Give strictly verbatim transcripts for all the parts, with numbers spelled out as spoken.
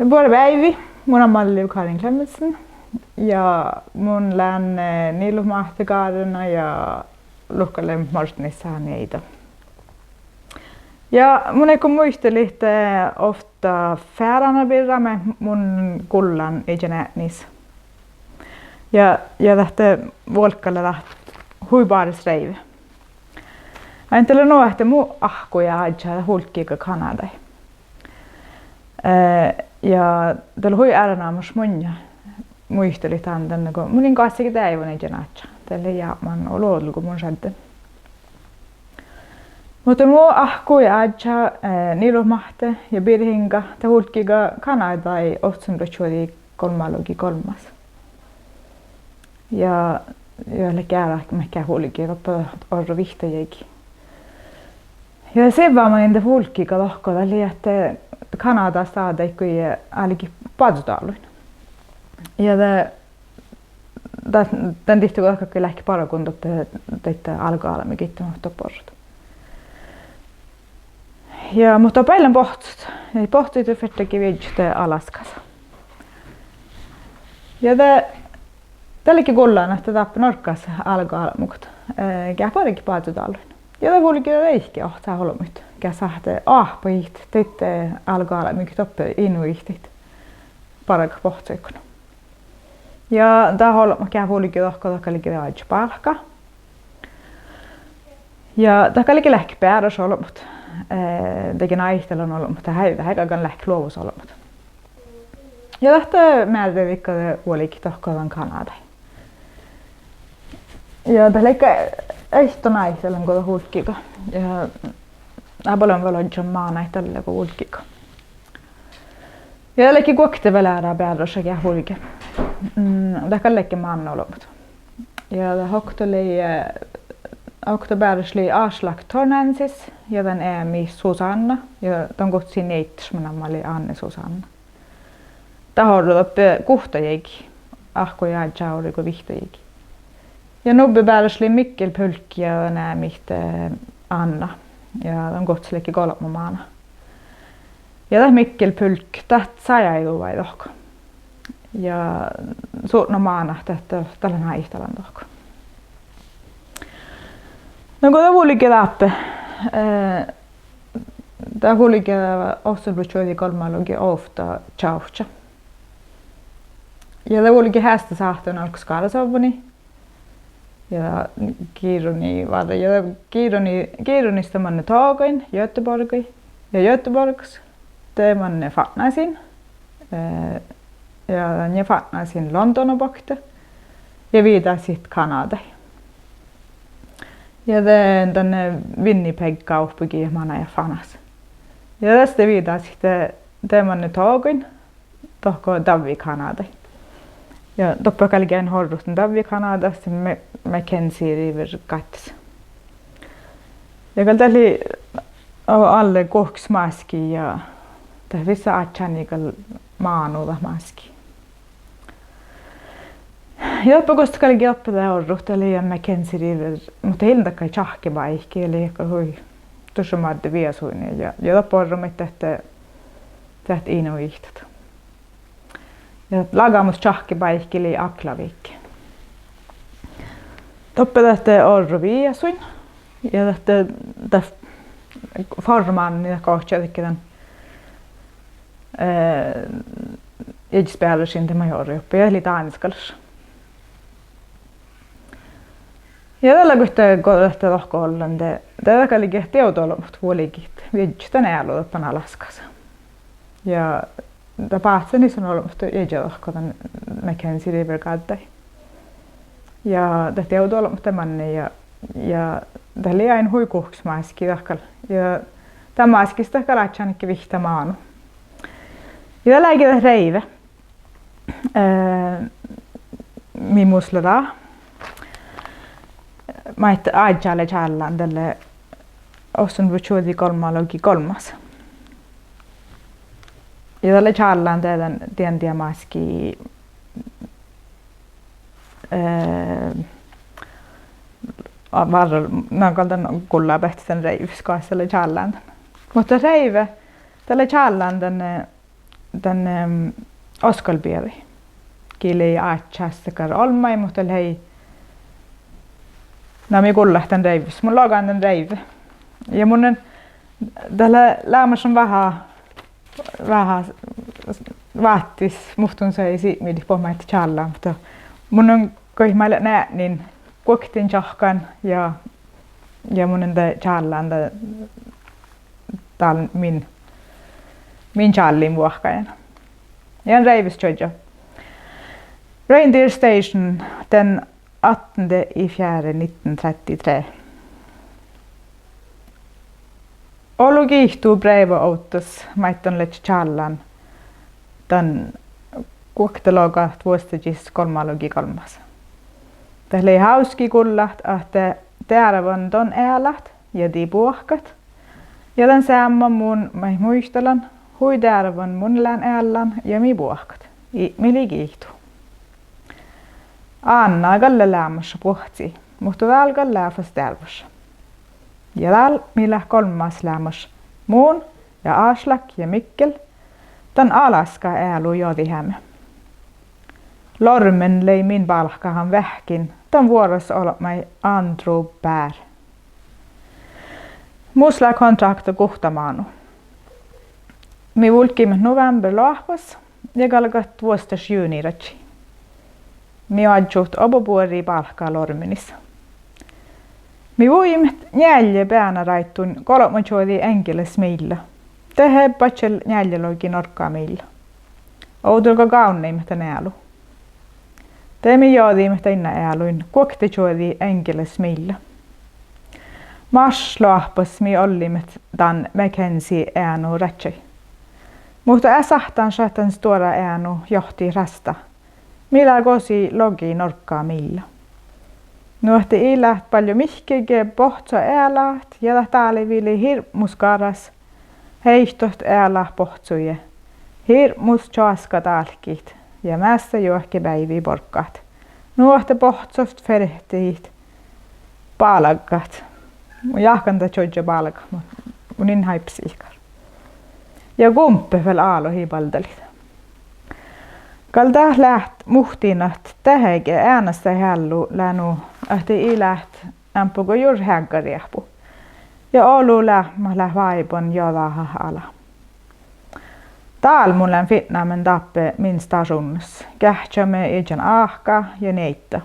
Buorre beaivi, mu namma lea Karin Klemetsen ja mun lean, eh, Nilot Máhtte gárena ja Luhkkanleimmet Mortnissa Nieida. Ja mun áiggun muitalit, eh, ovtta fearana birra maid mun gullan iežan eatnis. Ja, ja dat vuolgga lea dat hui báras reive. Ainge dat lea nu ahte mu áhkku ja áddjá dat vulggiiga Kanadai. Eh, ja dat lea hui erenoamáš munnje muitalit dan, dan go mun in goassege deaivon iežan áddjá. Dat lea jápmán olu olgu mun šadden. Muhto mu áhkku ja áddjá, eh, Nilot Máhtte ja birra inga dat vulggiiga Kanadai ovccinuppelotčuođi golbmalogi golmmas. Ja, ja ledje earát maid geat vulge doppe orru vihtta jagi. Ja sivva maŋŋil dat vulggiiga dohko dat lei ahte Kanada stáhta áiggi álgit boazodáluin. Ja de, de, dan dihte go dat galggai leat bargun doppe daidda álgoálbmogiidda mat doppe orrut. Ja muhto beaivven bohccot, ja bohccot fertege viežžat Alaskasa. Ja de, dat ledje gullan ahte dáppe Norggas álgoálbmogat, eh, geat barget boazodáluin. Ja de vulge deike ohcat olbmuid geat sáhtte oahpahit daidda álgoálbmogiid doppe inuihtaid bargat bohccuiguin. Ja dat olbmot geat vulge dohko dat galge oažžut bálkká. Ja dat galge leat bearaš olbmot, eh, dego náitalan olbmot, dat, dat galge leat luovus olbmot. Ja dat mearridedje vuolgit dohko dan Kanadai. Ja dat ledje aiddo náitalan go dat vulggiiga. Ja ábbalan vel ožžon mánáid dalle go vulggiiga. Ja dat ledje guokte vel eará bearraša geat vulge. Mm, dat gal ledje mánná olbmot. Ja dat okto lei, eh, okto bearraš lei Aslak Tornensis ja dan eamit Susanna ja dan guovttis nieiddaš, mu namma lei Anne Susanna. Dat orro doppe guhtta jagi, áhkku ja áddjá orro go vihtta jagi. Ja nubbi bearraš lei Mikkel Pulkk ja dan eamit, eh, Anna. Ja dan guovttis ledje golbma máná. Ja dat Mikkel Pulkk dat sáhttá áiduvai dohko. Ja sutnat mánát dat, dat lea náitalan dohko. No go dat vulge dáppe, eh, dat vulge ovccinuppelotčuođi golbmalogi ovtta čavčča. Ja dat vulge heastasáhttáin álggos Gárdasovvoni. Ja gironi várra, ja gironi, gironis de manne Togoin, Göteborgii. Ja Göteborgis de manne fatnasiin. Eh, ja dan ja fatnasiin Londona bokte. Ja viidásit Kanadai. Ja de danne Winnipeg ovppogii manai fánas. Ja das de viidásit de, de manne Togoin. Dohko davvi Kanadai. Ja doppe galge ain orrut dan davvi Kanadai, Ma-, Mackenzie River gáttis. Ja gal dat lei, o-, alle guhkes máskii ja dat vissa ádjánii gal mánu dat máskii. Ja doppe gos galge doppe de orrut, dat lei Mackenzie River, muhto ii lean dakkár čáhkkebáiki, lei gal hui dušše moadde viesuin ja, ja doppe orro maid ahte, ahte inuihtat. Ja lagamus čáhkkebáiki lei Aklavik. Doppe de ahte orro viesuin. Ja de ahte, de formánii dat gohčodedje dan, eh, iežas bearrašiin de maid orro doppe ja dat lei dániskalaš. Ja dat lea goit go dat ahte dohko ollen de, de dat galge dievdoolbmot vuolgit viežžat dan ealu doppe Alaskasa. Ja dat báhcen son olbmot ieža dohko dan Mackenzie River gáddái. Ja dat dievdoolbmot de manne ja, ja dat lei ain hui guhkes máskii dat gal. Ja dat máskis dat gal ádjánii vihtta mánu. Ja dat lei ge dat reive. Eh, mii mus lea dat. Maid áddjá lea čállán dalle ovccinuppelotčuođi golbmalogi golmmas. Ja dat lea čállán de dan dien dieid máskii, eh, várra, na gal dan gullabehtet dan reives goas dat lea čállán dan. Muhto reive, dat lea čállán dan, eh, dan, em, Oskal Bieri. Gii lei áhččas dakkár olmmái, muhto lei, na, mii gullat dan reives. Mun logan dan reive. Ja mun in, dat lea leamaš veahá, veahá váttis muhtun sajis ipmirdit bohmet čállá, muhto mun in goit maid leat eadnin guokten čohkkán ja, ja mun in de čállán de dál min, min čállin vuohkain. Ja reives čuožžu. Reindeer Station, den attende i fjerde nitten trettitre. Olu giitu breaivvi ovddas maid don ledje čállán dan guokte logat vuosttažis golbmalogikolmmas. Dat lei hávski gullat ahte dearvan don ealat ja dii buohkat. Ja dan seamman mun maid muitalan, hui dearvan mun lean eallan ja mii buohkat. Ipmila giitu. Ánná gal lea leamaš buohcci, muhto dál gal lea fas dearvvaš. Ja dál mii leat golmmas leamaš, mun ja Áslak ja Mikkel, dan Alaska ealu jođiheame. Lormen lei min bálkkahan veahkkin dan vuoras olbmái Andrew Bear. Mus lea kontrákta guhtta mánu. Mii vulggiimet november loahpas ja galgat vuosttaš juni radjai. Mii oažžut oba buori bálkká Lormenis. Mii vujiimet njealje beanaráidduin golbma čuođi eŋgelasmiilla. De hebbačel njealje logi norgga miilla. Ovdal go gávnnaimet dan ealu, de mii jođiimet dainna ealuin guokte čuođi eŋgelasmiilla. Mars loahpas mii olliimet dan Mackenzie eanu radjai. Muhto eat sáhtán šat dan stuorra eanu johtit rastá. Mii lea gosi logi norgga miilla. Nu ahte ii leat ballu mihkkege bohcco ealat ja dat dálvi lei hirbmat garas. Heittot ealat bohccojit, hirbmat čoaskadálkit ja measta juohke beaivvi borggat. Nu ahte bohccot fertejit bálgat. Mun jáhkán dat čuožžu bálgat, mu-, mun in háibbe siikár. Ja gumpe vel álo ii baldalit. Gal dat leat muhtin ahte dehe eanaš eallu lea nu ahte ii leat eambbo go jur heaggariehpu. Ja olu leat mat leat váiban jođahat ala. Dál mun lean fitnamen dáppe min stašuvnnas, geahččame iežan áhká ja nieidda.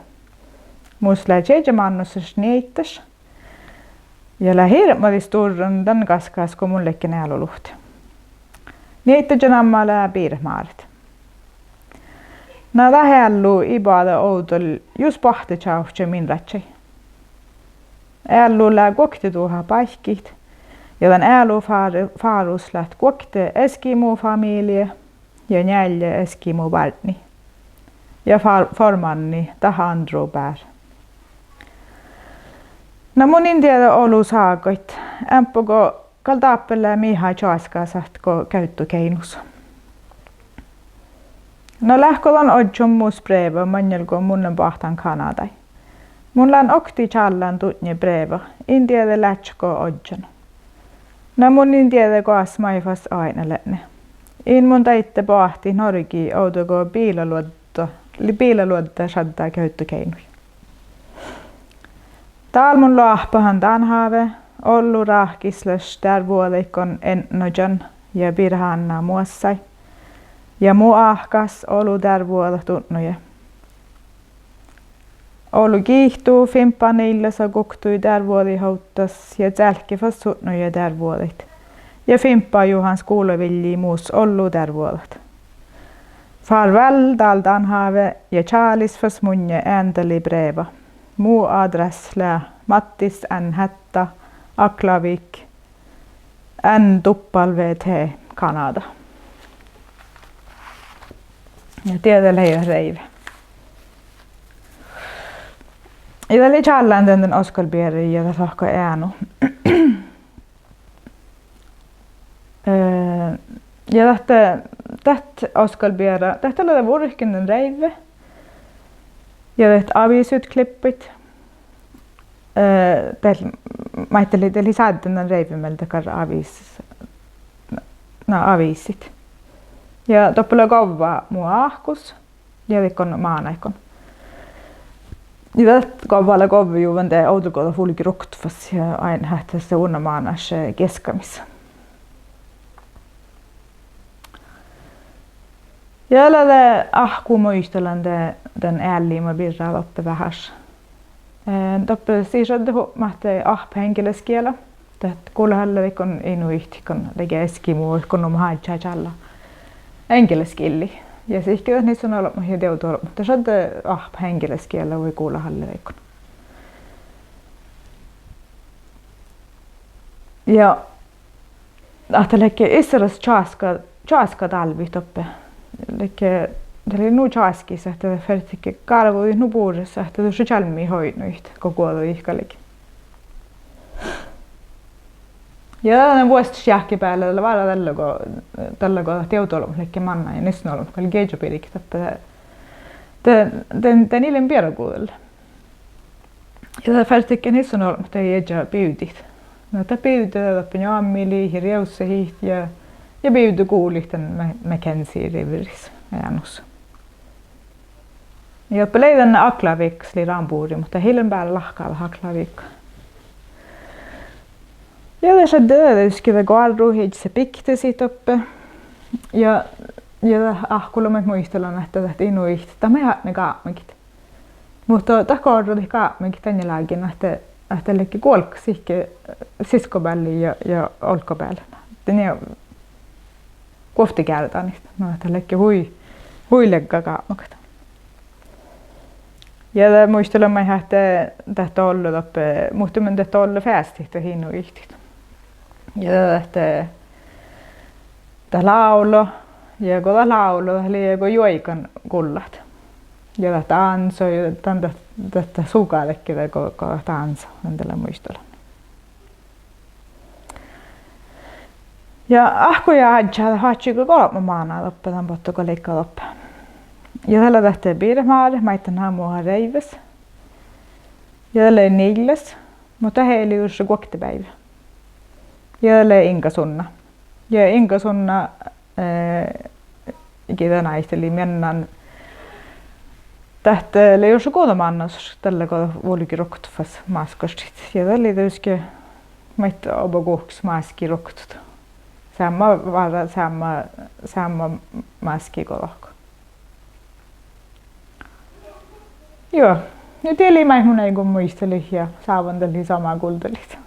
Mus lea čieža mánnus nieiddaš. Ja lea hirbmadit stuorran dan gaskkas go mun ledjen ealuluhtte. Nieiddaža namma lea Biret-Máret. Na dat eallu ii boađe ovdal jus boahtte čavčča min radjai. Eallu lea guokte duhát báikkit. Ja dan ealu fár-, fárus leat guokte eskimofamilie ja njealje eskimobártni. Ja fár-, formánni dat Andrew Bear. Na mun in dieđe olu ságaid, eambbo go gal dáppe lea mihá čoaskásat go gávddokeinosa. Na leatgo don ožžon mus breava maŋŋel go mun lean boahtán Kanadai? Mun lean oktii čállán dutnje breava, in dieđe leaččat go ožžon. Na mun in dieđe goas maid fas oaidnaletne. In mun daidde boahtit Norgii ovdal go biilaluodda, biilaluodda šaddá gávddokeinoid. Dál mun loahpahan dán háve, ollu ráhkis leš dearvvuođaid go Eŋŋažan ja Birhánná muossái. Ja mu áhkás olu dearvvuođat dutnoje. Olu giitu, fimppá niillasa guktui dearvvuođaid ovddas ja cealkki fas sutnoje dearvvuođaid. Ja fimppá juhan skuvlaviljii mus ollu dearvvuođat. Farvel dál dán háve ja čális fas munnje eandalii breava. Mu adreassa lea Mattis N Hætta, Aklavik, N W T, Kanada. Ja dieđe lei reive. Ja dat lei čállán dan, dan Oskal Bieri ja dat lohká eanu. Eh, ja dat, dat Oskal Biera, dat lea vurken dan reive. Ja dat aviisutklippiid. Eh, dat, maiddái dat lei sádden dan reive mielde dakkár aviis-, na, aviissit. Ja doppe lea gávva mu áhkus ja dikkon mánáiguin. Ja dat gávva lea govvejuvvon de ovdal go dat vulge ruoktot fas ja ain háhte unna mánáš, eh, geaskkamis. Ja lea de áhkku muitalan de dan eallima birra doppe veaháš. Eh, doppe sii šadde hupmat ahte oahppat eŋgelasgiela. Dat gulahallat dikkon inuihtat, dikkon dego eskimoit, go nu mo hážžá čálla eŋgelasgillii. Ja sihke dat nissonolbmot ja dievdoolbmot dat šadde oahppat eŋgelasgiela vai gulahallat dikkon. Ja ahte ledje issoras čoaska, čoaska dálvvit doppe. Ledje, dat lei nu čoaskis ahte fertejit gárvvuhit nu bures ahte dušše čalmmi oidnojit go guođđodit galge. Ja dan vuosttaš jahki beale lea várra dalle go, dalle go dievdoolbmot ledje mannan ja nissonolbmot galge ieža birget doppe de, de, de, de ii lean biergu dalle. Ja dat fertejit nissonolbmot dalle ieža bivdit. Na dat bivde doppe njoammilit ja rievssahit ja, ja bivde guliid dan Mac-, Mackenzie rivrris eanus. Ja doppe lei dan aglaviigas lei rámbuvri, muhto ii lean beare lahka dat aglaviiga. Ja de šadde dieđusge de goarrut iežas biktesit doppe. Ja, ja dat áhkku lea maid muitalan ahte dat inuihtat dat maid atnii gápmagiid. Muhto dat goarrodit gápmagiid dainna lágiin ahte, ahte ledje guolggos sihke siskkobeallái ja, ja olggobeallái. De nie guovttegeardánit, nu ahte ledje hui, hui liegga gápmagat. Ja de muitalan maid ahte dat dolle doppe, muhtumin dat dolle feastit dat inuihtat. Ja dat, dat lávlo, ja go dat lávlo dat lei go juoigan gullat. Ja dat dánso ja dan dat, dat, dat suga ledje de go, go dat dánso, dan dat lea muitalan. Ja áhkku ja áddjá dat oaččui go golbma máná doppe dan bottu go leigga doppe. Ja dat lea dat, eh, biret Máret, maiddái han mu reivves. Ja dat lea Nilles, muhto dat lei dušše guoktebeaivvi. Ja dat lea Inga Sunna. Ja Inga Sunna, eh, gii dan áiggi lei miennan, dat lei dušše guđa mánná dalle go vulge ruoktot fas mátkkaštit. Ja dat lei dieđusge maid oba guhkes máski ruoktot. Seamma várra, seamma, seamma máski go dohko. Juo, ja dat lei maid mun áiggun muitalit ja sávan dat lei somá guldalit.